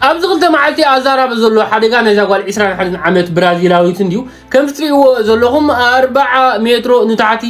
ኣብዚ ክልተ መዓልቲ ኣዛራቢ ዘሎ ሓደጋ ናይዛ ጓል ዕስራን ሓደን ዓመት ብራዚላዊት እንድዩ። ከምዚ ትርእይዎ ዘለኹም ኣርባዓ ሜትሮ ንታሕቲ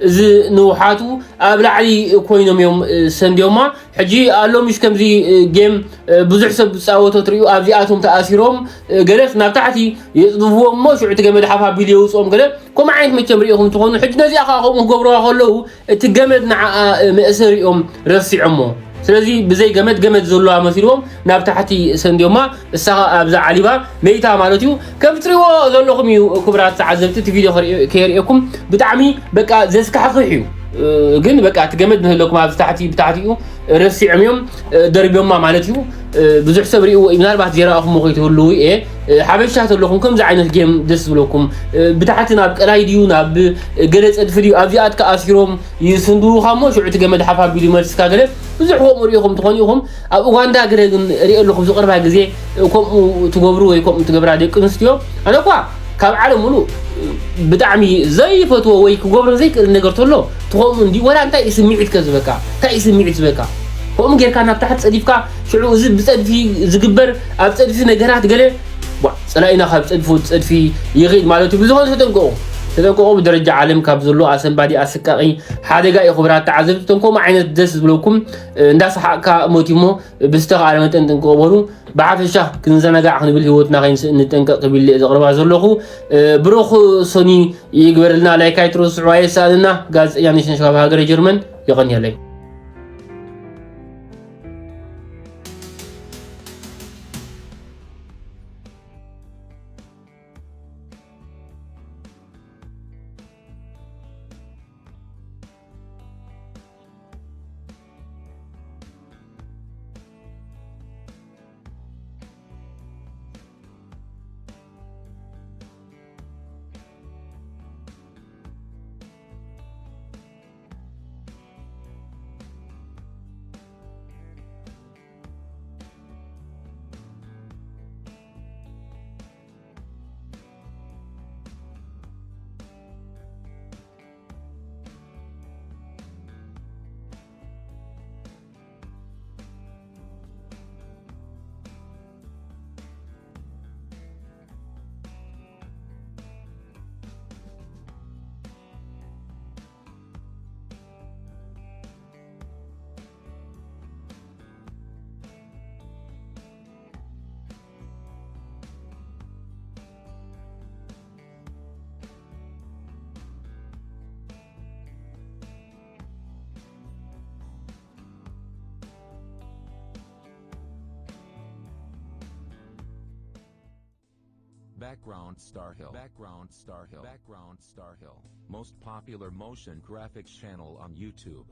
እዚ ንውሓቱ ኣብ ላዕሊ ኮይኖም እዮም፣ እ፣ ሰንድዮማ። ሕጂ ኣሎሚስ ከምዚ፣ እ፣ ጌም፣ እ፣ ብዙሕ ሰብ ዝፃወቶ ትርእዩ፣ ኣብዚኣቶም ተኣሲሮም፣ እ፣ ገለስ ናብ ታሕቲ የፅድፍዎ እሞ ሽዑ እቲ ገመድ ሓፍ ኣቢሉ የውፅኦም ገለ። ከምኡ ዓይነት መቸም ርኢኹም ትኾኑ። ሕጂ ነዚኣ ከዓ ከምኡ ክገብርዋ ከለዉ እቲ ገመድ ንዓኣ፣ እ፣ መእሰሪኦም ረሲዖሞ። ስለዚ ብዘይ ገመድ፣ ገመድ ዘለዋ መሲልዎም ናብ ታሕቲ ሰንድዮማ፣ እሳ ኸኣ ኣብዛ ዓሊባ መይታ ማለት እዩ። ከም ትሪእዎ ዘለኹም እዩ ክቡራት ተዓዘብቲ፣ እቲ ቪድዮ ከርኢ-፣ ከየርእየኩም ብጣዕሚ በቃ ዘስካሕክሕ እዩ። እ፣ ግን በቃ እቲ ገመድ ንህለኩም ኣብዚ ታሕቲ፣ ብታሕቲኡ ረሲዖም እዮም፣ እ፣ ደርብዮማ ማለት እዩ። እ፣ ብዙሕ ሰብ ሪእዎ እዩ፣ ምናልባት ዘይረኣኹሞ ከይትህልዉ እየ። እ፣ ሓበሻ ተለኹም ከምዚ ዓይነት ጌም ደስ ዝብለኩም፣ እ፣ ብታሕቲ ናብ ቀላይ ድዩ ናብ፣ እ፣ ገለ ጸድፊ ድዩ ኣብዚኣት ከኣሲሮም ይስንድዉኻ እሞ ሽዑ እቲ ገመድ ሓፍ ኣቢሉ ይመልስካ ገለ ብዙሕ ከምኡ ሪኢኹም ትኾኑ ኢኹም። ኣብ ኡጋንዳ ገለ ግን ሪኦ ኣለኹ ኣብዚ ቅርባ ግዜ፣ እ፣ ከምኡ ትገብሩ ወይ ከምኡ ትገብራ ደቂ ኣንስትዮ። ኣነ እኳ ካብ ዓለም ሙሉእ ብጣዕሚ ዘይፈትዎ ወይ ክገብሮ ዘይክእል ነገር ተሎ ትኸምኡ እንዲ ወላ እንታይ እዩ ስምዒት ከዝበካ እንታይ እዩ ስምዒት ዝበካ ከምኡ ጌርካ ናብ ታሕቲ ጸዲፍካ ሽዑ እዚ ብጸድፊ ዝግበር ኣብ ጸድፊ ነገራት ገለ ቧ፣ ጸላኢና ካብ ጸድፊ ወዲ ጸድፊ ይኽእል ማለት እዩ። ብዝኾነ ተጠንቀቑ። ተጠንቀቑ። ብደረጃ ዓለም ካብ ዘሎ ኣሰንባዲ ኣሰቃቒ ሓደጋ እዩ። ክቡራት ተዓዘብቲ፣ እቶም ከምኡ ዓይነት ደስ ዝብለኩም፣ እ፣ እንዳሰሓቕካ ሞት እዩ እሞ ብዝተኻእለ መጠን ጥንቅቑ በሉ። ብሓፈሻ ክንዘናጋዕ ክንብል ህይወትና ከይንስእን ንጠንቀቕ ክብል እየ ዘቕርባ ዘለኹ። እ፣ ብሩኽ ሰኑይ ይግበረልና። ላይክ ኣይትረስዑ፣ ኣየሳእንና። ጋዜጠኛ ነሽነሽ ካብ ሃገረ ጀርመን። የቐንየለይ። Background Star Hill. Background Star Hill. Background Star Hill. Most popular motion graphics channel on YouTube.